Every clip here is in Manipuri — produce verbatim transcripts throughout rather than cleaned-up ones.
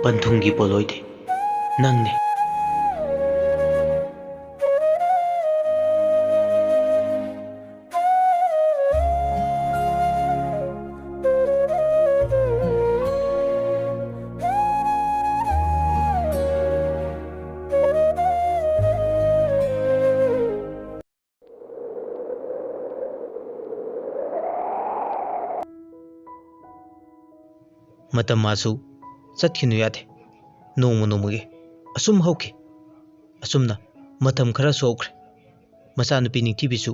ꯄꯟꯊꯨꯡꯒꯤ ꯄꯣꯠꯂꯣꯏꯗꯤ ꯅꯪꯅꯤ꯫ ꯃꯇꯝ ꯃꯥꯁꯨ ꯆꯠꯈꯤꯅꯨ ꯌꯥꯗꯦ꯫ ꯅꯣꯡꯃ ꯅꯣꯡꯃꯒꯤ ꯑꯁꯨꯝ ꯍꯧꯈꯤ꯫ ꯑꯁꯨꯝꯅ ꯃꯇꯝ ꯈꯔꯁꯨ ꯍꯧꯈ꯭ꯔꯦ꯫ ꯃꯆꯥꯅꯨꯄꯤ ꯅꯤꯡꯊꯤꯕꯤꯁꯨ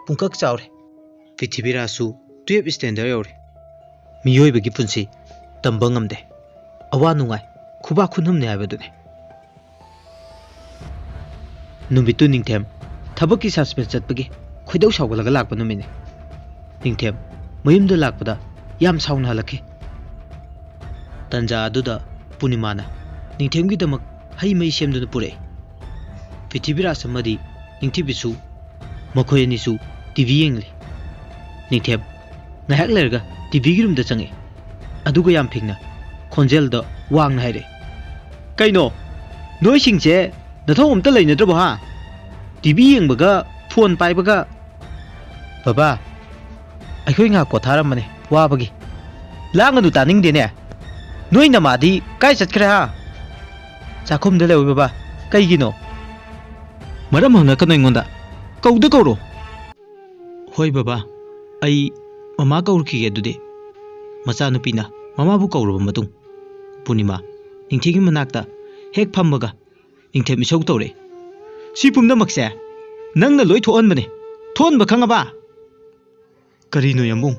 ꯄꯨꯡꯀꯛ ꯆꯥꯎꯔꯦ꯫ ꯄ꯭ꯔꯤꯊꯤꯕꯤꯔꯥꯖꯁꯨ ꯇꯨꯌꯦꯜꯞ ꯁ꯭ꯇꯦꯟꯗꯔ ꯌꯧꯔꯦ꯫ ꯃꯤꯑꯣꯏꯕꯒꯤ ꯄꯨꯟꯁꯤ ꯇꯝꯕ ꯉꯝꯗꯦ꯫ ꯑꯋꯥ ꯅꯨꯡꯉꯥꯏ ꯈꯨꯕꯥꯛ ꯈꯨꯟꯍꯨꯝꯅꯤ ꯍꯥꯏꯕꯗꯨꯅꯤ꯫ ꯅꯨꯃꯤꯠꯇꯨ ꯅꯤꯡꯊꯦꯝ ꯊꯕꯛꯀꯤ ꯁꯁꯄꯦꯟꯁ ꯆꯠꯄꯒꯤ ꯈꯣꯏꯗꯧ ꯁꯥꯎꯒꯠꯂꯒ ꯂꯥꯛꯄ ꯅꯨꯃꯤꯠꯅꯤ꯫ ꯅꯤꯡꯊꯦꯝ ꯃꯌꯨꯝꯗ ꯂꯥꯛꯄꯗ ꯌꯥꯝ ꯁꯥꯎꯅ ꯍꯜꯂꯛꯈꯤ꯫ ꯇꯟꯖꯥ ꯑꯗꯨꯗ ꯄꯨꯔꯅꯤꯃꯥꯅ ꯅꯤꯡꯊꯦꯝꯒꯤꯗꯃꯛ ꯍꯩ ꯃꯍꯤ ꯁꯦꯝꯗꯨꯅ ꯄꯨꯔꯛꯏ꯫ ꯄ꯭ꯔꯤꯊꯤꯕꯤꯔꯥꯖ ꯑꯃꯗꯤ ꯅꯤꯡꯊꯤꯕꯤꯁꯨ, ꯃꯈꯣꯏ ꯑꯅꯤꯁꯨ ꯇꯤ ꯚꯤ ꯌꯦꯡꯂꯤ꯫ ꯅꯤꯡꯊꯦꯝ ꯉꯥꯏꯍꯥꯛ ꯂꯩꯔꯒ ꯇꯤ ꯚꯤꯒꯤ ꯔꯨꯝꯗ ꯆꯪꯉꯛꯏ꯫ ꯑꯗꯨꯒ ꯌꯥꯝ ꯐꯤꯡꯅ ꯈꯣꯟꯖꯦꯜꯗ ꯋꯥꯡꯅ ꯍꯥꯏꯔꯛꯏ, "ꯀꯩꯅꯣ? ꯅꯣꯏꯁꯤꯡꯁꯦ ꯅꯊꯧ ꯑꯝꯇ ꯂꯩꯅꯗ꯭ꯔꯕꯣ, ꯍꯥ? ꯇꯤ ꯚꯤ ꯌꯦꯡꯕꯒ ꯐꯣꯟ ꯄꯥꯏꯕꯒ?" "ꯕꯕꯥ, ꯑꯩꯈꯣꯏ ꯉꯥꯏꯍꯥꯛ ꯄꯣꯊꯥꯔꯝꯕꯅꯦ, ꯋꯥꯕꯒꯤ꯫" "ꯂꯥꯡꯒꯅꯨ, ꯇꯥꯅꯤꯡꯗꯦꯅꯦ꯫ ꯅꯣꯏ ꯅꯃꯥꯗꯤ ꯀꯥꯏ ꯆꯠꯈ꯭ꯔꯦ, ꯍꯥ?" "ꯆꯥꯛꯈꯨꯝꯗ ꯂꯩꯍꯧꯋꯤ, ꯕꯕꯥ꯫" "ꯀꯩꯒꯤꯅꯣ?" "ꯃꯔꯝ ꯍꯪꯉꯛꯀꯅꯨ ꯑꯩꯉꯣꯟꯗ꯫ ꯀꯧꯗ ꯀꯧꯔꯣ꯫" "ꯍꯣꯏ ꯕꯕꯥ, ꯑꯩ ꯃꯃꯥ ꯀꯧꯔꯨꯈꯤꯒꯦ ꯑꯗꯨꯗꯤ꯫" ꯃꯆꯥꯅꯨꯄꯤꯅ ꯃꯃꯥꯕꯨ ꯀꯧꯔꯕ ꯃꯇꯨꯡ, ꯄꯨꯔꯅꯤꯃꯥ ꯅꯤꯡꯊꯦꯝꯒꯤ ꯃꯅꯥꯛꯇ ꯍꯦꯛ ꯐꯝꯕꯒ ꯅꯤꯡꯊꯦꯝ ꯏꯁꯧ ꯇꯧꯔꯛꯏ, "ꯁꯤ ꯄꯨꯝꯅꯃꯛꯁꯦ ꯅꯪꯅ ꯂꯣꯏ ꯊꯣꯛꯍꯟꯕꯅꯦ꯫ ꯊꯣꯛꯍꯟꯕ ꯈꯪꯉꯕ?" "ꯀꯔꯤꯅꯣ ꯌꯥꯝꯕꯨꯡ?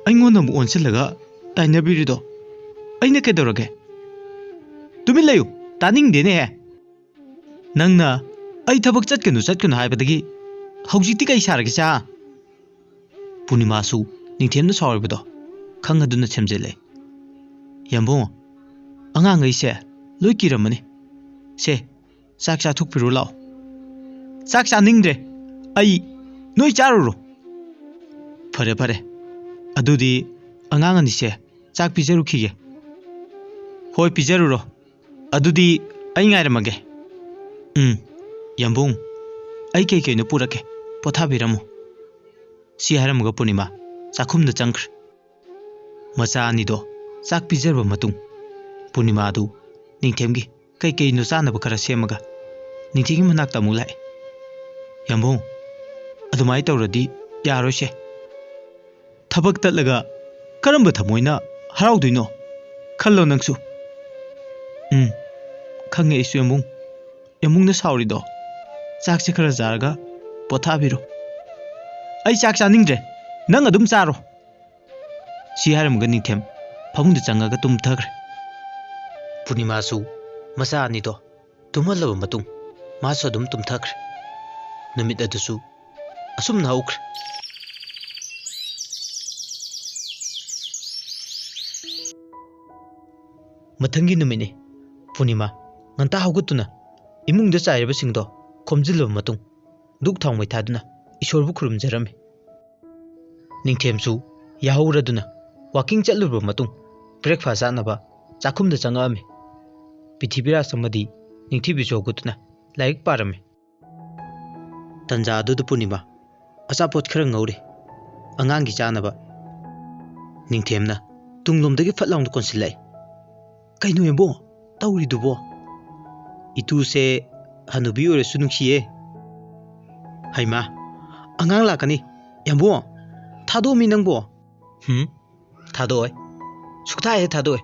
ꯑꯩꯉꯣꯟꯗ ꯑꯃꯨꯛ ꯑꯣꯟꯁꯤꯜꯂꯒ ꯇꯥꯏꯅꯕꯤꯔꯤꯗꯣ? ꯑꯩꯅ ꯀꯩꯗꯧꯔꯒꯦ?" "ꯇꯨꯃꯤꯟ ꯂꯩꯌꯨ, ꯇꯥꯅꯤꯡꯗꯦꯅꯦꯍꯦ꯫ ꯅꯪꯅ ꯑꯩ ꯊꯕꯛ ꯆꯠꯀꯅꯨ, ꯆꯠꯀꯅꯨ ꯍꯥꯏꯕꯗꯒꯤ ꯍꯧꯖꯤꯛꯇꯤ ꯀꯩ ꯁꯥꯔꯒꯦ, ꯁꯥ?" ꯄꯨꯔꯅꯤꯃꯥꯁꯨ ꯅꯤꯡꯊꯦꯝꯅ ꯁꯥꯎꯔꯤꯕꯗꯣ ꯈꯪꯉꯗꯨꯅ ꯊꯦꯝꯖꯤꯜꯂꯦ꯫ "ꯌꯥꯝꯕꯨꯡ, ꯑꯉꯥꯡꯈꯩꯁꯦ ꯂꯣꯏ ꯀꯤꯔꯝꯃꯅꯤ꯫ ꯁꯦ, ꯆꯥꯛ ꯆꯥꯊꯣꯛꯄꯤꯔꯨ ꯂꯥꯛꯑꯣ꯫" "ꯆꯥꯛ ꯆꯥꯅꯤꯡꯗ꯭ꯔꯦ ꯑꯩ, ꯅꯣꯏ ꯆꯥꯔꯨꯔꯣ꯫" "ꯐꯔꯦ, ꯐꯔꯦ, ꯑꯗꯨꯗꯤ ꯑꯉꯥꯡ ꯑꯅꯤꯁꯦ ꯆꯥꯛ ꯄꯤꯖꯔꯨꯈꯤꯒꯦ꯫" "ꯍꯣꯏ, ꯄꯤꯖꯔꯨꯔꯣ꯫ ꯑꯗꯨꯗꯤ ꯑꯩ ꯉꯥꯏꯔꯝꯃꯒꯦ꯫" "ꯎꯝ, ꯌꯥꯝꯕꯨꯡ, ꯑꯩ ꯀꯩ ꯀꯩꯅꯣ ꯄꯨꯔꯛꯀꯦ, ꯄꯣꯊꯥꯕꯤꯔꯝꯃꯨ꯫" ꯁꯤ ꯍꯥꯏꯔꯝꯃꯒ ꯄꯨꯔꯅꯤꯃꯥ ꯆꯥꯛꯈꯨꯝꯗ ꯆꯪꯈ꯭ꯔꯦ꯫ ꯃꯆꯥ ꯑꯅꯤꯗꯣ ꯆꯥꯛ ꯄꯤꯖꯔꯕ ꯃꯇꯨꯡ, ꯄꯨꯔꯅꯤꯃꯥ ꯑꯗꯨ ꯅꯤꯡꯊꯦꯝꯒꯤ ꯀꯩ ꯀꯩꯅꯣ ꯆꯥꯅꯕ ꯈꯔ ꯁꯦꯝꯃꯒ ꯅꯤꯡꯊꯦꯝꯒꯤ ꯃꯅꯥꯛꯇ ꯑꯃꯨꯛ ꯂꯥꯛꯑꯦ꯫ "ꯌꯥꯝꯕꯨꯡ, ꯑꯗꯨꯃꯥꯏꯅ ꯇꯧꯔꯗꯤ ꯌꯥꯔꯣꯏꯁꯦ꯫ ꯊꯕꯛ ꯇꯠꯂꯒ ꯀꯔꯝꯕ ꯊꯃꯣꯏꯅ ꯍꯔꯥꯎꯗꯣꯏꯅꯣ? ꯈꯜꯂꯣ ꯅꯪꯁꯨ꯫" "ꯎꯝ, ꯈꯪꯉꯦ ꯑꯩꯁꯨ, ꯌꯥꯝꯕꯨꯡ꯫ ꯌꯥꯝꯕꯨꯡꯅ ꯁꯥꯎꯔꯤꯗꯣ, ꯆꯥꯛꯁꯦ ꯈꯔ ꯆꯥꯔꯒ ꯄꯣꯊꯥꯕꯤꯔꯣ꯫" "ꯑꯩ ꯆꯥꯛ ꯆꯥꯅꯤꯡꯗ꯭ꯔꯦ, ꯅꯪ ꯑꯗꯨꯝ ꯆꯥꯔꯣ꯫" ꯁꯤ ꯍꯥꯏꯔꯝꯃꯒ ꯅꯤꯡꯊꯦꯝ ꯐꯃꯨꯡꯗ ꯆꯪꯉꯒ ꯇꯨꯝꯊꯈ꯭ꯔꯦ꯫ ꯄꯨꯔꯅꯤꯃꯥꯁꯨ ꯃꯆꯥ ꯑꯅꯤꯗꯣ ꯇꯨꯝꯍꯜꯂꯕ ꯃꯇꯨꯡ, ꯃꯥꯁꯨ ꯑꯗꯨꯝ ꯇꯨꯝꯊꯈ꯭ꯔꯦ꯫ ꯅꯨꯃꯤꯠ ꯑꯗꯨꯁꯨ ꯑꯁꯨꯝꯅ ꯍꯧꯈ꯭ꯔꯦ꯫ ꯃꯊꯪꯒꯤ ꯅꯨꯃꯤꯠꯅꯤ꯫ ꯄꯨꯔꯅꯤꯃꯥ ꯉꯟꯇꯥ ꯍꯧꯒꯠꯇꯨꯅ ꯏꯃꯨꯡꯗ ꯆꯥꯏꯔꯕꯁꯤꯡꯗꯣ ꯈꯣꯝꯖꯤꯜꯂꯕ ꯃꯇꯨꯡ, ꯙꯨꯛ ꯊꯥꯎꯃꯩ ꯊꯥꯗꯨꯅ ꯏꯁꯣꯔꯕꯨ ꯈꯨꯔꯨꯝꯖꯔꯝꯃꯤ꯫ ꯅꯤꯡꯊꯦꯝꯁꯨ ꯌꯥꯍꯧꯔꯗꯨꯅ ꯋꯥꯀꯤꯡ ꯆꯠꯂꯨꯔꯕ ꯃꯇꯨꯡ, ꯕ꯭ꯔꯦꯛꯐꯥꯁ ꯆꯥꯅꯕ ꯆꯥꯛꯈꯨꯝꯗ ꯆꯪꯉꯛꯑꯝꯃꯤ꯫ ꯄ꯭ꯔꯤꯊꯤꯕꯤꯔꯥꯖ ꯑꯃꯗꯤ ꯅꯤꯡꯊꯤꯕꯤꯁꯨ ꯍꯧꯒꯠꯇꯨꯅ ꯂꯥꯏꯔꯤꯛ ꯄꯥꯔꯝꯃꯤ꯫ ꯇꯟꯖꯥ ꯑꯗꯨꯗ ꯄꯨꯔꯅꯤꯃꯥ ꯑꯆꯥꯄꯣꯠ ꯈꯔ ꯉꯧꯔꯤ, ꯑꯉꯥꯡꯒꯤ ꯆꯥꯅꯕ꯫ ꯅꯤꯡꯊꯦꯝꯅ ꯇꯨꯡꯂꯣꯝꯗꯒꯤ ꯐꯠ ꯂꯥꯎꯅ ꯀꯣꯟꯁꯤꯜꯂꯛꯏ꯫ "ꯀꯩꯅꯣ ꯌꯥꯝꯕꯨꯡ, ꯇꯧꯔꯤꯗꯨꯕꯣ?" "ꯏꯇꯨꯁꯦ ꯍꯅꯨꯕꯤ ꯑꯣꯏꯔꯁꯨ ꯅꯨꯡꯁꯤꯌꯦ꯫" "ꯍꯩꯃꯥ, ꯑꯉꯥꯡ ꯂꯥꯛꯀꯅꯤ꯫ ꯌꯥꯝꯕꯨꯡ, ꯊꯥꯗꯣꯛꯑꯝꯃꯤ ꯅꯪꯕꯣ?" "ꯍꯨꯝ, ꯊꯥꯗꯣꯛꯑꯣꯏ꯫ ꯁꯨꯛꯊꯥ ꯍꯦꯛ ꯊꯥꯗꯣꯛꯑꯣꯏ꯫"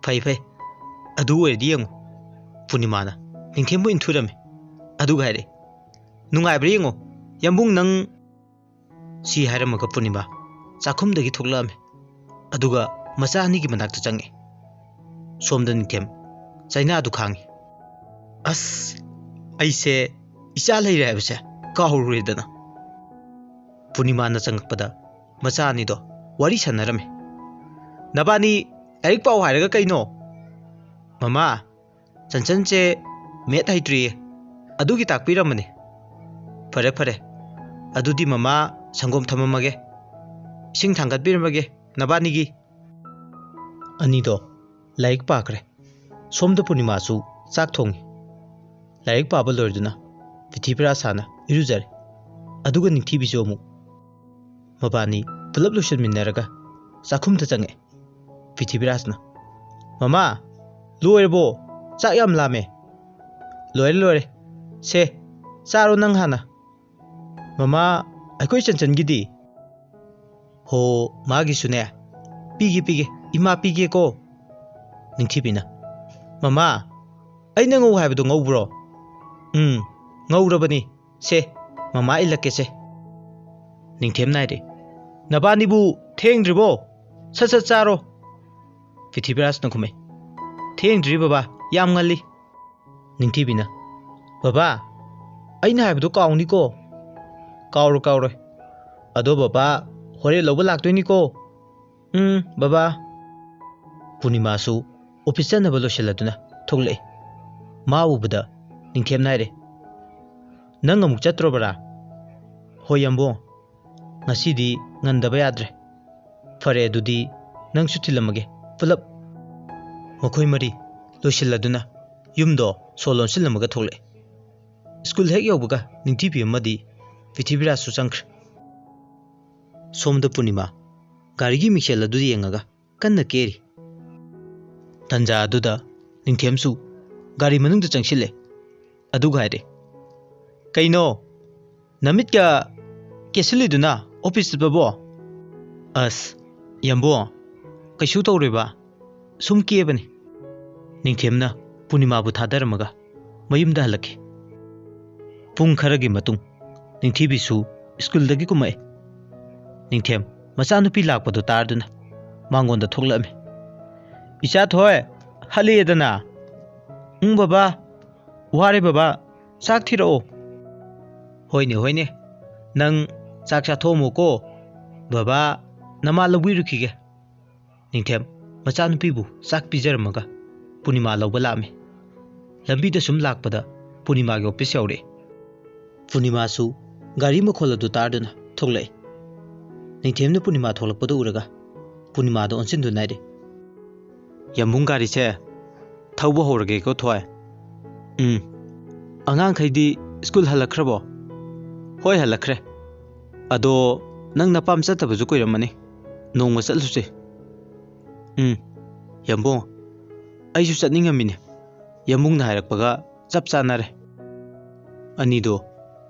"ꯐꯩ, ꯐꯩ꯫ ꯑꯗꯨ ꯑꯣꯏꯔꯗꯤ ꯌꯦꯡꯉꯨ꯫" ꯄꯨꯔꯅꯤꯃꯥꯅ ꯅꯤꯡꯊꯦꯝꯕꯨ ꯏꯟꯊꯨꯔꯝꯃꯤ꯫ ꯑꯗꯨꯒ ꯍꯥꯏꯔꯛꯏ, "ꯅꯨꯡꯉꯥꯏꯕ꯭ꯔꯥ ꯌꯦꯡꯉꯣ, ꯌꯥꯝꯕꯨꯡ ꯅꯪ꯫" ꯁꯤ ꯍꯥꯏꯔꯝꯃꯒ ꯄꯨꯔꯅꯤꯃꯥ ꯆꯥꯛꯈꯨꯝꯗꯒꯤ ꯊꯣꯛꯂꯛꯑꯝꯃꯤ꯫ ꯑꯗꯨꯒ ꯃꯆꯥ ꯑꯅꯤꯒꯤ ꯃꯅꯥꯛꯇ ꯆꯪꯉꯛꯑꯦ꯫ ꯁꯣꯝꯗ ꯅꯤꯡꯊꯦꯝ ꯆꯩꯅꯥꯗꯨ ꯈꯥꯡꯉꯤ꯫ "ꯑꯁ, ꯑꯩꯁꯦ ꯏꯆꯥ ꯂꯩꯔꯦ ꯍꯥꯏꯕꯁꯦ ꯀꯥꯎꯔꯨꯔꯦꯗꯅ꯫" ꯄꯨꯔꯅꯤꯃꯥꯅ ꯆꯪꯉꯛꯄꯗ ꯃꯆꯥ ꯑꯅꯤꯗꯣ ꯋꯥꯔꯤ ꯁꯥꯟꯅꯔꯝꯃꯤ꯫ "ꯅꯕꯥꯅꯤ ꯂꯥꯏꯔꯤꯛ ꯄꯥꯎ ꯍꯥꯏꯔꯒ ꯀꯩꯅꯣ?" "ꯃꯃꯥ, ꯆꯟꯆꯟꯁꯦ ꯃꯦꯠ ꯍꯩꯇ꯭ꯔꯤꯌꯦ, ꯑꯗꯨꯒꯤ ꯇꯥꯛꯄꯤꯔꯝꯕꯅꯤ꯫" "ꯐꯔꯦ, ꯐꯔꯦ꯫ ꯑꯗꯨꯗꯤ ꯃꯃꯥ ꯁꯪꯒꯣꯝ ꯊꯝꯃꯝꯃꯒꯦ, ꯏꯁꯤꯡ ꯊꯥꯡꯒꯠꯄꯤꯔꯝꯃꯒꯦ ꯅꯕꯥꯅꯤꯒꯤ꯫" ꯑꯅꯤꯗꯣ ꯂꯥꯏꯔꯤꯛ ꯄꯥꯈ꯭ꯔꯦ꯫ ꯁꯣꯝꯗ ꯄꯨꯔꯅꯤꯃꯥꯁꯨ ꯆꯥꯛ ꯊꯣꯡꯉꯤ꯫ ꯂꯥꯏꯔꯤꯛ ꯄꯥꯕ ꯂꯣꯏꯔꯗꯨꯅ ꯄ꯭ꯔꯤꯊꯤꯕꯤꯔꯥꯖ ꯍꯥꯟꯅ ꯏꯔꯨꯖꯔꯦ꯫ ꯑꯗꯨꯒ ꯅꯤꯡꯊꯤꯕꯤꯁꯨ ꯑꯃꯨꯛ꯫ ꯃꯕꯥꯅꯤ ꯄꯨꯂꯞ ꯂꯣꯏꯁꯤꯟꯃꯤꯟꯅꯔꯒ ꯆꯥꯛꯈꯨꯝꯗ ꯆꯪꯉꯛꯑꯦ꯫ ꯄ꯭ꯔꯤꯊꯤꯕꯤꯔꯥꯖꯅ, "ꯃꯃꯥ, ꯂꯣꯏꯔꯕꯣ? ꯆꯥꯛ ꯌꯥꯝ ꯂꯥꯝꯃꯦ꯫" "ꯂꯣꯏꯔꯦ, ꯂꯣꯏꯔꯦ꯫ ꯁꯦ, ꯆꯥꯔꯣ ꯅꯪ ꯍꯥꯟꯅ꯫" "ꯃꯃꯥ, ꯑꯩꯈꯣꯏ ꯆꯟꯆꯟꯒꯤꯗꯤ?" "ꯍꯣ, ꯃꯥꯒꯤꯁꯨꯅꯦ꯫ ꯄꯤꯒꯦ, ꯄꯤꯒꯦ꯫ ꯏꯃꯥ, ꯄꯤꯒꯦꯀꯣ꯫" ꯅꯤꯡꯊꯤꯕꯤꯅ, "ꯃꯃꯥ, ꯑꯩꯅ ꯉꯧ ꯍꯥꯏꯕꯗꯣ ꯉꯧꯕ꯭ꯔꯣ?" "ꯎꯝ, ꯉꯧꯔꯕꯅꯤ꯫ ꯁꯦ, ꯃꯃꯥ ꯏꯜꯂꯛꯀꯦꯁꯦ꯫" ꯅꯤꯡꯊꯦꯝ ꯅꯥꯏꯔꯦ꯫ "ꯅꯕꯥꯅꯤꯕꯨ ꯊꯦꯡꯗ꯭ꯔꯤꯕꯣ? ꯁꯠ ꯁꯠ ꯆꯥꯔꯣ꯫" ꯄ꯭ꯔꯤꯊꯤꯕꯤꯔꯥꯖꯅ ꯈꯨꯝꯃꯦ꯫ "ꯊꯦꯡꯗ꯭ꯔꯤ ꯕꯕꯥ, ꯌꯥꯝ ꯉꯜꯂꯤ꯫" ꯅꯤꯡꯊꯤꯕꯤꯅ, "ꯕꯕꯥ, ꯑꯩꯅ ꯍꯥꯏꯕꯗꯣ ꯀꯥꯎꯅꯤꯀꯣ꯫" "ꯀꯥꯎꯔꯣꯏ, ꯀꯥꯎꯔꯣꯏ꯫ ꯑꯗꯣ ꯕꯕꯥ, ꯍꯣꯔꯦꯟ ꯂꯧꯕ ꯂꯥꯛꯇꯣꯏꯅꯤꯀꯣ꯫" "ꯎꯝ, ꯕꯕꯥ꯫" ꯄꯨꯔꯅꯤꯃꯥꯁꯨ ꯑꯣꯐꯤꯁ ꯆꯠꯅꯕ ꯂꯣꯏꯁꯤꯜꯂꯗꯨꯅ ꯊꯣꯛꯂꯛꯑꯦ꯫ ꯃꯥ ꯎꯕꯗ ꯅꯤꯡꯊꯦꯝ ꯅꯥꯏꯔꯦ꯫ "ꯅꯪ ꯑꯃꯨꯛ ꯆꯠꯇ꯭ꯔꯣꯕꯔꯥ?" "ꯍꯣꯏ, ꯌꯥꯝꯕꯨꯡ꯫ ꯉꯁꯤꯗꯤ ꯉꯟꯗꯕ ꯌꯥꯗ꯭ꯔꯦ꯫" "ꯐꯔꯦ, ꯑꯗꯨꯗꯤ ꯅꯪꯁꯨ ꯊꯤꯜꯂꯝꯃꯒꯦ ꯄꯨꯂꯞ꯫" ꯃꯈꯣꯏ ꯃꯔꯤ ꯂꯣꯏꯁꯤꯜꯂꯗꯨꯅ ꯌꯨꯝꯗꯣ ꯁꯣ ꯂꯣꯟꯁꯤꯜꯂꯝꯃꯒ ꯊꯣꯛꯂꯛꯑꯦ꯫ ꯁ꯭ꯀꯨꯜ ꯍꯦꯛ ꯌꯧꯕꯒ ꯅꯤꯡꯊꯤꯕꯤ ꯑꯃꯗꯤ ꯄ꯭ꯔꯤꯊꯤꯕꯤꯔꯥꯖꯁꯨ ꯆꯪꯈ꯭ꯔꯦ꯫ ꯁꯣꯝꯗ ꯄꯨꯔꯅꯤꯃꯥ ꯒꯥꯔꯤꯒꯤ ꯃꯤꯡꯁꯦꯜ ꯑꯗꯨ ꯌꯦꯡꯉꯒ ꯀꯟꯅ ꯀꯦꯔꯤ꯫ ꯇꯟꯖꯥ ꯑꯗꯨꯗ ꯅꯤꯡꯊꯦꯝꯁꯨ ꯒꯥꯔꯤ ꯃꯅꯨꯡꯗ ꯆꯪꯁꯤꯜꯂꯦ꯫ ꯑꯗꯨꯒ ꯍꯥꯏꯔꯦ, "ꯀꯩꯅꯣ, ꯅꯃꯤꯠꯀ ꯀꯦꯁꯤꯜꯂꯤꯗꯨꯅ ꯑꯣꯐꯤꯁ ꯆꯠꯄꯕꯣ?" "ꯑꯁ, ꯌꯥꯝꯕꯣ, ꯀꯩꯁꯨ ꯇꯧꯔꯣꯏꯕ, ꯁꯨꯝ ꯀꯦꯕꯅꯤ꯫" ꯅꯤꯡꯊꯦꯝꯅ ꯄꯨꯔꯅꯤꯃꯥꯕꯨ ꯊꯥꯗꯔꯝꯃꯒ ꯃꯌꯨꯝꯗ ꯍꯜꯂꯛꯈꯤ꯫ ꯄꯨꯡ ꯈꯔꯒꯤ ꯃꯇꯨꯡ ꯅꯤꯡꯊꯤꯕꯤꯁꯨ ꯁ꯭ꯀꯨꯜꯗꯒꯤ ꯀꯨꯝꯃꯛꯑꯦ꯫ ꯅꯤꯡꯊꯦꯝ ꯃꯆꯥꯅꯨꯄꯤ ꯂꯥꯛꯄꯗꯨ ꯇꯥꯔꯗꯨꯅ ꯃꯉꯣꯟꯗ ꯊꯣꯛꯂꯛꯑꯝꯃꯤ꯫ "ꯏꯆꯥ ꯊꯣꯏ, ꯍꯜꯂꯛꯑꯦꯗꯅ?" "ꯎꯪ ꯕꯕꯥ, ꯋꯥꯔꯦ ꯕꯕꯥ, ꯆꯥꯛ ꯊꯤꯔꯛꯑꯣ꯫" "ꯍꯣꯏꯅꯦ, ꯍꯣꯏꯅꯦ, ꯅꯪ ꯆꯥꯛ ꯆꯥꯊꯣꯛꯑꯝꯃꯣꯀꯣ, ꯕꯕꯥ ꯅꯃꯥ ꯂꯧꯕꯤꯔꯨꯈꯤꯒꯦ꯫" ꯅꯤꯡꯊꯦꯝ ꯃꯆꯥꯅꯨꯄꯤꯕꯨ ꯆꯥꯛ ꯄꯤꯖꯔꯝꯃꯒ ꯄꯨꯔꯅꯤꯃꯥ ꯂꯧꯕ ꯂꯥꯛꯑꯝꯃꯤ꯫ ꯂꯝꯕꯤꯗ ꯁꯨꯝ ꯂꯥꯛꯄꯗ ꯄꯨꯔꯅꯤꯃꯥꯒꯤ ꯑꯣꯐꯤꯁ ꯌꯧꯔꯛꯑꯦ꯫ ꯄꯨꯔꯅꯤꯃꯥꯁꯨ ꯒꯥꯔꯤ ꯃꯈꯣꯜ ꯑꯗꯨ ꯇꯥꯔꯗꯨꯅ ꯊꯣꯛꯂꯛꯑꯦ꯫ ꯅꯤꯡꯊꯦꯝꯅ ꯄꯨꯔꯅꯤꯃꯥ ꯊꯣꯛꯂꯛꯄꯗꯨ ꯎꯔꯒ ꯄꯨꯔꯅꯤꯃꯥꯗ ꯑꯣꯟꯁꯤꯟꯗꯨꯅ ꯍꯥꯏꯔꯦ, ꯌꯥꯝꯕꯨꯡ, ꯒꯥꯔꯤꯁꯦ ꯊꯧꯕ ꯍꯧꯔꯒꯦꯀꯣ, ꯊꯣꯏ꯫ ꯎꯝ꯫ ꯑꯉꯥꯡꯈꯩꯗꯤ ꯁ꯭ꯀꯨꯜ ꯍꯜꯂꯛꯈ꯭ꯔꯕꯣ? ꯍꯣꯏ, ꯍꯜꯂꯛꯈ꯭ꯔꯦ꯫ ꯑꯗꯣ ꯅꯪ ꯅꯄꯥꯝ ꯆꯠꯇꯕꯁꯨ ꯀꯨꯏꯔꯝꯃꯅꯤ꯫ ꯅꯣꯡꯃ ꯆꯠꯂꯨꯁꯦ꯫ ꯎꯝ꯫ ꯌꯥꯝꯕꯨꯡ, ꯑꯩꯁꯨ ꯆꯠꯅꯤꯡꯉꯝꯃꯤꯅꯦ꯫ ꯌꯥꯝꯕꯨꯡꯅ ꯍꯥꯏꯔꯛꯄꯒ ꯆꯞ ꯆꯥꯅꯔꯦ꯫ ꯑꯅꯤꯗꯣ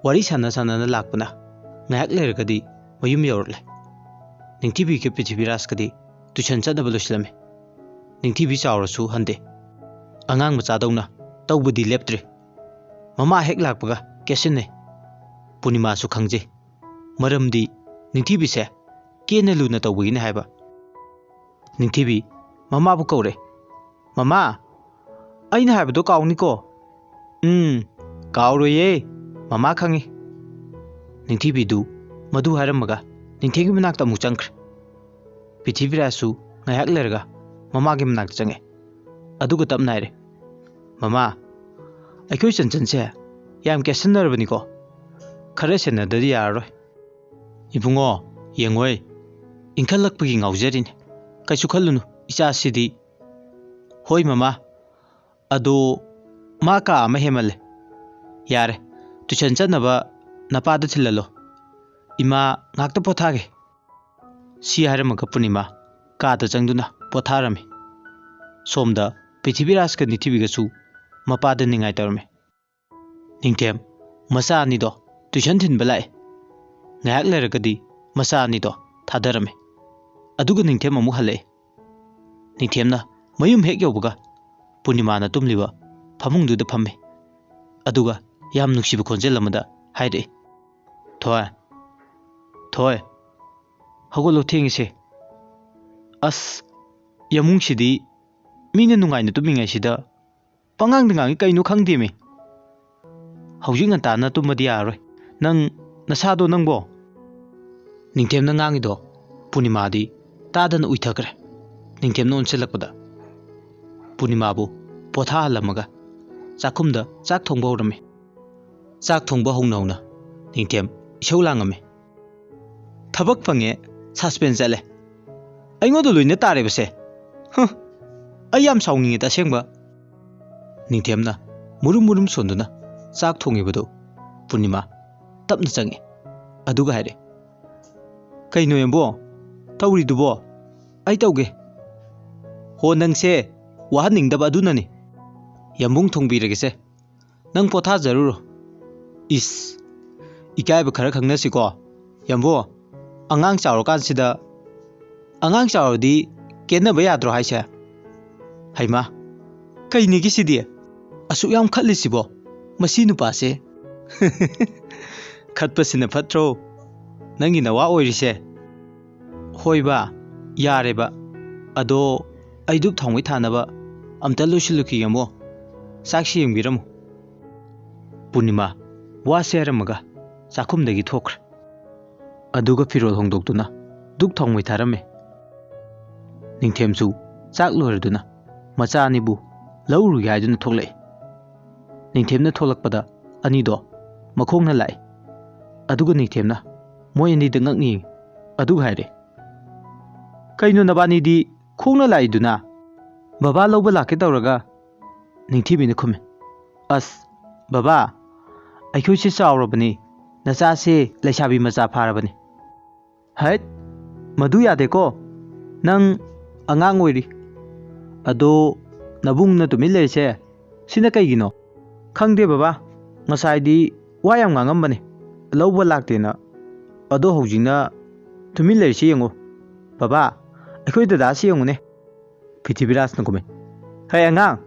ꯋꯥꯔꯤ ꯁꯥꯟꯅ ꯁꯥꯟꯅꯅ ꯂꯥꯛꯄꯅ ꯉꯥꯏꯍꯥꯛ ꯂꯩꯔꯒꯗꯤ ꯃꯌꯨꯝ ꯌꯧꯔꯛꯂꯦ꯫ ꯅꯤꯡꯊꯤꯕꯤꯒ ꯄ꯭ꯔꯤꯊꯤꯕꯤꯔꯥꯖꯀꯗꯤ ꯇꯨꯏꯁꯟ ꯆꯠꯅꯕ ꯂꯣꯏꯁꯤꯜꯂꯝꯃꯤ꯫ ꯅꯤꯡꯊꯤꯕꯤ ꯆꯥꯎꯔꯁꯨ ꯍꯟꯗꯦ꯫ ꯑꯉꯥꯡ ꯃꯆꯥꯗꯧꯅ ꯇꯧꯕꯗꯤ ꯂꯦꯞꯇ꯭ꯔꯤ꯫ ꯃꯃꯥ ꯍꯦꯛ ꯂꯥꯛꯄꯒ ꯀꯦꯠꯁꯤꯟꯅꯩ꯫ ꯄꯨꯔꯅꯤꯃꯥꯁꯨ ꯈꯪꯖꯩ꯫ ꯃꯔꯝꯗꯤ ꯅꯤꯡꯊꯤꯕꯤꯁꯦ ꯀꯦꯅ ꯂꯨꯅ ꯇꯧꯕꯒꯤꯅꯦ ꯍꯥꯏꯕ꯫ ꯅꯤꯡꯊꯤꯕꯤ ꯃꯃꯥꯕꯨ ꯀꯧꯔꯦ꯫ "ꯃꯃꯥ, ꯑꯩꯅ ꯍꯥꯏꯕꯗꯣ ꯀꯥꯎꯅꯤꯀꯣ?" "ꯎꯝ, ꯀꯥꯎꯔꯣꯏꯌꯦ, ꯃꯃꯥ ꯈꯪꯉꯤ꯫" ꯅꯤꯡꯊꯤꯕꯤꯗꯨ ꯃꯗꯨ ꯍꯥꯏꯔꯝꯃꯒ ꯅꯤꯡꯊꯦꯝꯒꯤ ꯃꯅꯥꯛꯇ ꯑꯃꯨꯛ ꯆꯪꯈ꯭ꯔꯦ꯫ ꯄ꯭ꯔꯤꯊꯤꯕꯤꯔꯥꯖꯁꯨ ꯉꯥꯏꯍꯥꯛ ꯂꯩꯔꯒ ꯃꯃꯥꯒꯤ ꯃꯅꯥꯛꯇ ꯆꯪꯉꯦ꯫ ꯑꯗꯨꯒ ꯇꯞꯅ ꯍꯥꯏꯔꯦ, "ꯃꯃꯥ, ꯑꯩꯈꯣꯏ ꯆꯟꯆꯟꯁꯦ ꯌꯥꯝ ꯀꯦꯠꯁꯟꯅꯔꯕꯅꯤꯀꯣ꯫ ꯈꯔ ꯁꯦꯟꯅꯗ꯭ꯔꯗꯤ ꯌꯥꯔꯔꯣꯏ꯫" "ꯏꯕꯨꯡꯉꯣ, ꯌꯦꯡꯉꯣꯏ, ꯏꯟꯈꯠꯂꯛꯄꯒꯤ ꯉꯥꯎꯖꯔꯤꯅꯤ꯫ ꯀꯩꯁꯨ ꯈꯜꯂꯨꯅꯨ, ꯏꯆꯥꯁꯤꯗꯤ꯫" "ꯍꯣꯏ ꯃꯃꯥ, ꯑꯗꯣ ꯃꯥ ꯀꯥ ꯑꯃ ꯍꯦꯟꯃꯜꯂꯦ꯫ ꯌꯥꯔꯦ, ꯇꯨꯏꯁꯟ ꯆꯠꯅꯕ ꯅꯄꯥꯗ ꯊꯤꯜꯍꯜꯂꯣ꯫ ꯏꯃꯥ ꯉꯥꯛꯇ ꯄꯣꯊꯥꯒꯦ꯫" ꯁꯤ ꯍꯥꯏꯔꯝꯃꯒ ꯄꯨꯔꯅꯤꯃꯥ ꯀꯥꯗ ꯆꯪꯗꯨꯅ ꯄꯣꯊꯥꯔꯝꯃꯤ꯫ ꯁꯣꯝꯗ ꯄ꯭ꯔꯤꯊꯤꯕꯤꯔꯥꯖꯀ ꯅꯤꯡꯊꯤꯕꯤꯒꯁꯨ ꯃꯄꯥꯗ ꯅꯤꯡꯉꯥꯏ ꯇꯧꯔꯝꯃꯤ꯫ ꯅꯤꯡꯊꯦꯝ ꯃꯆꯥ ꯑꯅꯤꯗꯣ ꯇꯨꯏꯁꯟ ꯊꯤꯟꯕ ꯂꯥꯛꯑꯦ꯫ ꯉꯥꯏꯍꯥꯛ ꯂꯩꯔꯒꯗꯤ ꯃꯆꯥ ꯑꯅꯤꯗꯣ ꯊꯥꯗꯔꯝꯃꯤ꯫ ꯑꯗꯨꯒ ꯅꯤꯡꯊꯦꯝ ꯑꯃꯨꯛ ꯍꯜꯂꯛꯑꯦ꯫ ꯅꯤꯡꯊꯦꯝꯅ ꯃꯌꯨꯝ ꯍꯦꯛ ꯌꯧꯕꯒ ꯄꯨꯔꯅꯤꯃꯥꯅ ꯇꯨꯝꯂꯤꯕ ꯐꯃꯨꯡꯗꯨꯗ ꯐꯝꯃꯤ꯫ ꯑꯗꯨꯒ ꯌꯥꯝ ꯅꯨꯡꯁꯤꯕ ꯈꯣꯟꯖꯦꯜ ꯑꯃꯗ ꯍꯥꯏꯔꯛꯏ, "ꯊꯣꯏ, ꯊꯣꯏ, ꯍꯧꯒꯠꯂꯣ, ꯊꯦꯡꯉꯤꯁꯦ꯫ ꯑꯁ, ꯌꯥꯝꯕꯨꯡꯁꯤꯗꯤ ꯃꯤꯅ ꯅꯨꯡꯉꯥꯏꯅ ꯇꯨꯝꯃꯤꯉꯩꯁꯤꯗ ꯄꯉꯥꯡꯗ ꯉꯥꯡꯉꯤ, ꯀꯩꯅꯣ ꯈꯪꯗꯦꯃꯤ꯫ ꯍꯧꯖꯤꯛ ꯉꯟꯇꯥꯅ ꯇꯨꯝꯃꯗꯤ ꯌꯥꯔꯔꯣꯏ꯫ ꯅꯪ ꯅꯁꯥꯗꯣ ꯅꯪꯕꯣ?" ꯅꯤꯡꯊꯦꯝꯅ ꯉꯥꯡꯉꯤꯗꯣ ꯄꯨꯔꯅꯤꯃꯥꯗꯤ ꯇꯥꯗꯅ ꯎꯏꯊꯈ꯭ꯔꯦ꯫ ꯅꯤꯡꯊꯦꯝꯅ ꯑꯣꯟꯁꯤꯜꯂꯛꯄꯗ ꯄꯨꯔꯅꯤꯃꯥꯕꯨ ꯄꯣꯊꯥꯍꯜꯂꯝꯃꯒ ꯆꯥꯛꯈꯨꯝꯗ ꯆꯥꯛ ꯊꯣꯡꯕ ꯍꯧꯔꯝꯃꯤ꯫ ꯆꯥꯛ ꯊꯣꯡꯕ ꯍꯧꯅ ꯍꯧꯅ ꯅꯤꯡꯊꯦꯝ ꯏꯁꯧ ꯂꯥꯡꯉꯝꯃꯤ꯫ "ꯊꯕꯛ ꯐꯪꯉꯦ, ꯁꯁꯄꯦꯟ ꯆꯠꯂꯦ꯫ ꯑꯩꯉꯣꯟꯗ ꯂꯣꯏꯅ ꯇꯥꯔꯦꯕꯁꯦ꯫ ꯍꯨꯝ, ꯑꯩ ꯌꯥꯝ ꯁꯥꯎꯅꯤꯡꯉꯦꯗ ꯑꯁꯦꯡꯕ꯫ ꯅꯤꯡꯊꯦꯝꯅ ꯃꯨꯔꯨꯝ ꯃꯨꯔꯨꯝ ꯁꯣꯟꯗꯨꯅ ꯆꯥꯛ ꯊꯣꯡꯉꯤꯕꯗꯨ ꯄꯨꯔꯅꯤꯃꯥ ꯇꯞꯅ ꯆꯪꯉꯤ꯫ ꯑꯗꯨꯒ ꯍꯥꯏꯔꯦ, "ꯀꯩꯅꯣ ꯌꯥꯝꯕꯣ? ꯇꯧꯔꯤꯗꯨꯕꯣ?" "ꯑꯩ ꯇꯧꯒꯦ꯫" "ꯍꯣ, ꯅꯪꯁꯦ ꯋꯥꯍꯟꯅꯤꯡꯗꯕ ꯑꯗꯨꯅꯅꯤ꯫ ꯌꯥꯝꯕꯨꯡ ꯊꯣꯡꯕꯤꯔꯒꯦꯁꯦ꯫ ꯅꯪ ꯄꯣꯊꯥꯖꯔꯨꯔꯣ꯫" "ꯏꯁ, ꯏꯀꯥꯏꯕ ꯈꯔ ꯈꯪꯅꯁꯤꯀꯣ ꯌꯥꯝꯕꯣ꯫ ꯑꯉꯥꯡ ꯆꯥꯎꯔꯀꯥꯟꯁꯤꯗ꯫ ꯑꯉꯥꯡ ꯆꯥꯎꯔꯗꯤ ꯀꯦꯟꯅꯕ ꯌꯥꯗ꯭ꯔꯣ ꯍꯥꯏꯁꯦ?" "ꯍꯩꯃꯥ, ꯀꯩꯅꯤꯒꯤ ꯁꯤꯗꯤ? ꯑꯁꯨꯛ ꯌꯥꯝ ꯈꯠꯂꯤꯁꯤꯕꯣ ꯃꯁꯤ ꯅꯨꯄꯥꯁꯦ?" "ꯈꯠꯄꯁꯤꯅ ꯐꯠꯇ꯭ꯔꯣ ꯅꯪꯒꯤ ꯅꯋꯥ ꯑꯣꯏꯔꯤꯁꯦ?" "ꯍꯣꯏꯕ, ꯌꯥꯔꯦꯕ꯫ ꯑꯗꯣ ꯑꯩ ꯙꯨꯞ ꯊꯥꯎꯃꯩ ꯊꯥꯅꯕ ꯑꯝꯇ ꯂꯣꯏꯁꯤꯜꯂꯨꯈꯤꯒꯦ ꯑꯃꯨꯛ꯫ ꯆꯥꯛꯁꯤ ꯌꯦꯡꯕꯤꯔꯝꯃꯨ꯫" ꯄꯨꯔꯅꯤꯃꯥ ꯋꯥꯁꯦ ꯍꯥꯏꯔꯝꯃꯒ ꯆꯥꯛꯈꯨꯝꯗꯒꯤ ꯊꯣꯛꯈ꯭ꯔꯦ꯫ ꯑꯗꯨꯒ ꯐꯤꯔꯣꯜ ꯍꯣꯡꯗꯣꯛꯇꯨꯅ ꯙꯨꯞ ꯊꯥꯎꯃꯩ ꯊꯥꯔꯝꯃꯦ꯫ ꯅꯤꯡꯊꯦꯝꯁꯨ ꯆꯥꯛ ꯂꯣꯏꯔꯗꯨꯅ ꯃꯆꯥ ꯑꯅꯤꯕꯨ ꯂꯧꯔꯨꯒꯦ ꯍꯥꯏꯗꯨꯅ ꯊꯣꯛꯂꯛꯏ꯫ ꯅꯤꯡꯊꯦꯝꯅ ꯊꯣꯛꯂꯛꯄꯗ ꯑꯅꯤꯗꯣ ꯃꯈꯣꯡꯅ ꯂꯥꯛꯏ꯫ ꯑꯗꯨꯒ ꯅꯤꯡꯊꯦꯝꯅ ꯃꯣꯏ ꯑꯅꯤꯗ ꯉꯛ ꯌꯦꯡꯉꯤ꯫ ꯑꯗꯨꯒ ꯍꯥꯏꯔꯦ, "ꯀꯩꯅꯣ ꯅꯕꯥꯅꯤꯗꯤ ꯈꯣꯡꯅ ꯂꯥꯛꯏꯗꯨꯅ?" "ꯕꯕꯥ ꯂꯧꯕ ꯂꯥꯛꯀꯦ ꯇꯧꯔꯒ," ꯅꯤꯡꯊꯤꯕꯤꯅ ꯈꯨꯝꯃꯤ꯫ "ꯑꯁ, ꯕꯕꯥ, ꯑꯩꯈꯣꯏꯁꯦ ꯆꯥꯎꯔꯕꯅꯤ, ꯅꯆꯥꯁꯦ ꯂꯩꯁꯥꯕꯤ ꯃꯆꯥ ꯐꯥꯔꯕꯅꯤ꯫" "ꯍꯩꯠ, ꯃꯗꯨ ꯌꯥꯗꯦꯀꯣ, ꯅꯪ ꯑꯉꯥꯡ ꯑꯣꯏꯔꯤ꯫ ꯑꯗꯣ ꯅꯕꯨꯡꯅ ꯇꯨꯃꯤꯟ ꯂꯩꯔꯤꯁꯦ ꯁꯤꯅ ꯀꯩꯒꯤꯅꯣ?" "ꯈꯪꯗꯦ ꯕꯕꯥ, ꯉꯁꯥꯏꯗꯤ ꯋꯥ ꯌꯥꯝ ꯉꯥꯡꯉꯝꯕꯅꯦ, ꯂꯧꯕ ꯂꯥꯛꯇꯦꯅ꯫ ꯑꯗꯣ ꯍꯧꯖꯤꯛꯅ ꯇꯨꯃꯤꯟ ꯂꯩꯔꯤꯁꯤ ꯌꯦꯡꯉꯨ꯫ ꯕꯕꯥ, ꯑꯩꯈꯣꯏ ꯗꯗꯥꯁꯤ ꯌꯦꯡꯉꯨꯅꯦ꯫" ꯄ꯭ꯔꯤꯊꯤꯕꯤꯔꯥꯖꯅ ꯈꯨꯝꯃꯤ, "ꯍꯩ ꯑꯉꯥꯡ,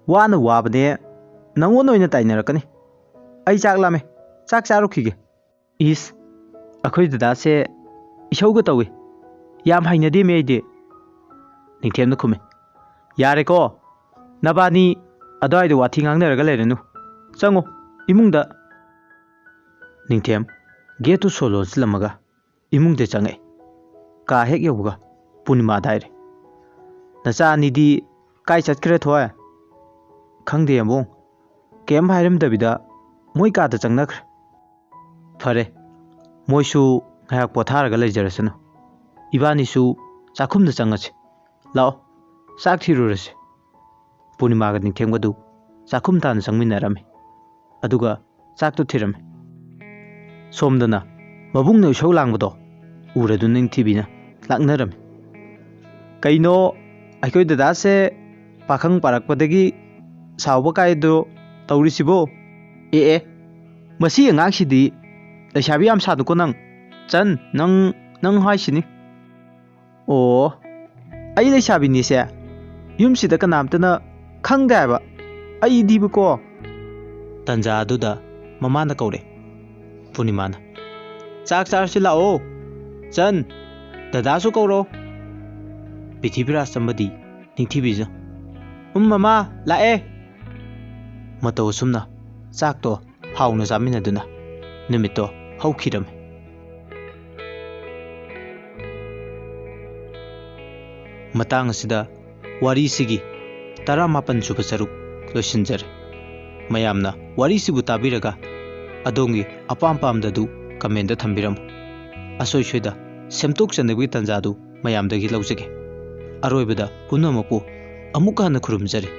ꯋꯥꯅ ꯋꯥꯕꯅꯦ, ꯅꯪꯉꯣꯟꯗ ꯑꯣꯏꯅ ꯇꯥꯏꯅꯔꯛꯀꯅꯤ꯫ ꯑꯩ ꯆꯥꯛ ꯂꯥꯝꯃꯦ, ꯆꯥꯛ ꯆꯥꯔꯨꯈꯤꯒꯦ꯫" "ꯏꯁ, ꯑꯩꯈꯣꯏ ꯗꯗꯥꯁꯦ ꯏꯁꯧꯒ ꯇꯧꯏ, ꯌꯥꯝ ꯍꯩꯅꯗꯦꯃꯦ ꯑꯩꯗꯤ꯫" ꯅꯤꯡꯊꯦꯝꯅ ꯈꯨꯝꯃꯤ, "ꯌꯥꯔꯦꯀꯣ, ꯅꯕꯥꯅꯤ ꯑꯗꯨꯋꯥꯏꯗ ꯋꯥꯊꯤ ꯉꯥꯡꯅꯔꯒ ꯂꯩꯔꯅꯨ꯫ ꯆꯪꯉꯣ ꯏꯃꯨꯡꯗ꯫" ꯅꯤꯡꯊꯦꯝ ꯒꯦꯠꯇꯨ ꯁꯣ ꯂꯣꯟꯁꯤꯜꯂꯝꯃꯒ ꯏꯃꯨꯡꯗ ꯆꯪꯉꯛꯑꯦ꯫ ꯀꯥ ꯍꯦꯛ ꯌꯧꯕꯒ ꯄꯨꯔꯅꯤꯃꯥꯗ ꯍꯥꯏꯔꯦ, "ꯅꯆꯥ ꯑꯅꯤꯗꯤ ꯀꯥꯏ ꯆꯠꯈ꯭ꯔꯦ ꯊꯣꯏ?" "ꯈꯪꯗꯦ ꯌꯥꯝꯕꯨꯡ, ꯀꯩꯝ ꯍꯥꯏꯔꯝꯗꯕꯤꯗ ꯃꯣꯏ ꯀꯥꯗ ꯆꯪꯅꯈ꯭ꯔꯦ꯫" "ꯐꯔꯦ, ꯃꯣꯏꯁꯨ ꯉꯥꯏꯍꯥꯛ ꯄꯣꯊꯥꯔꯒ ꯂꯩꯖꯔꯁꯅꯨ꯫ ꯏꯕꯥꯅꯤꯁꯨ ꯆꯥꯛꯈꯨꯝꯗ ꯆꯪꯉꯁꯤ꯫ ꯂꯥꯛꯑꯣ, ꯆꯥꯛ ꯊꯤꯔꯨꯔꯁꯤ꯫ ꯄꯨꯔꯅꯤꯃꯥꯒ ꯅꯤꯡꯊꯦꯝꯒꯗꯨ ꯆꯥꯛꯈꯨꯝ ꯇꯥꯟꯅ ꯆꯪꯃꯤꯟꯅꯔꯝꯃꯤ꯫ ꯑꯗꯨꯒ ꯆꯥꯛꯇꯨ ꯊꯤꯔꯝꯃꯤ꯫ ꯁꯣꯝꯗꯅ ꯃꯕꯨꯡꯅ ꯏꯁꯧ ꯂꯥꯡꯕꯗꯣ ꯎꯔꯗꯨꯅ ꯅꯤꯡꯊꯤꯕꯤꯅ ꯂꯥꯛꯅꯔꯝꯃꯤ꯫ "ꯀꯩꯅꯣ, ꯑꯩꯈꯣꯏ ꯗꯗꯥꯁꯦ ꯄꯥꯈꯪ ꯄꯥꯔꯛꯄꯗꯒꯤ ꯁꯥꯎꯕ ꯀꯥꯏꯗꯣ ꯇꯧꯔꯤꯁꯤꯕꯣ? ꯑꯦ ꯑꯦ, ꯃꯁꯤ ꯑꯉꯥꯡꯁꯤꯗꯤ ꯂꯩꯁꯥꯕꯤ ꯌꯥꯝ ꯁꯥꯗꯀꯣ ꯅꯪ꯫ ꯆꯟ, ꯅꯪ, ꯅꯪ ꯍꯥꯏꯁꯤꯅꯤ꯫ ꯑꯣ, ꯑꯩ ꯂꯩꯁꯥꯕꯤꯅꯤꯁꯦ ꯌꯨꯝꯁꯤꯗ ꯀꯅꯥꯝꯇꯅ ꯈꯪꯗꯦ ꯍꯥꯏꯕ꯫ ꯑꯩꯗꯤꯕꯀꯣ꯫" ꯇꯟꯖꯥ ꯑꯗꯨꯗ ꯃꯃꯥꯅ ꯀꯧꯔꯦ꯫ ꯄꯨꯔꯅꯤꯃꯥꯅ, "ꯆꯥꯛ ꯆꯥꯔꯁꯤ ꯂꯥꯛꯑꯣ꯫ ꯆꯟ, ꯗꯗꯥꯁꯨ ꯀꯧꯔꯣ꯫" ꯄ꯭ꯔꯤꯊꯤꯕꯤꯔꯥꯖ ꯑꯃꯗꯤ ꯅꯤꯡꯊꯤꯕꯤꯁꯨ, "ꯎꯝ ꯃꯃꯥ, ꯂꯥꯛꯑꯦ꯫" ꯃꯇꯧ ꯑꯁꯨꯝꯅ ꯆꯥꯛꯇꯣ ꯍꯥꯎꯅ ꯆꯥꯃꯤꯟꯅꯗꯨꯅ ꯅꯨꯃꯤꯠꯇꯣ ꯍꯧꯈꯤꯔꯝꯃꯤ꯫ ꯃꯇꯥꯡ ꯑꯁꯤꯗ ꯋꯥꯔꯤꯁꯤꯒꯤ ꯇꯔꯥꯃꯥꯄꯟ ꯁꯨꯕ ꯁꯔꯨꯛ ꯂꯣꯏꯁꯤꯟꯖꯔꯦ꯫ ꯃꯌꯥꯝꯅ ꯋꯥꯔꯤꯁꯤꯕꯨ ꯇꯥꯕꯤꯔꯒ ꯑꯗꯣꯝꯒꯤ ꯑꯄꯥꯝ ꯄꯥꯝꯗꯗꯨ ꯀꯃꯦꯟꯗ ꯊꯝꯕꯤꯔꯝꯃꯨ꯫ ꯑꯁꯣꯏ ꯁꯣꯏꯗ ꯁꯦꯝꯗꯣꯛꯆꯅꯕꯒꯤ ꯇꯥꯟꯖꯥꯗꯨ ꯃꯌꯥꯝꯗꯒꯤ ꯂꯧꯖꯒꯦ꯫ ꯑꯔꯣꯏꯕꯗ ꯄꯨꯝꯅꯃꯛꯄꯨ ꯑꯃꯨꯛꯀ ꯍꯟꯅ ꯈꯨꯔꯨꯝꯖꯔꯤ꯫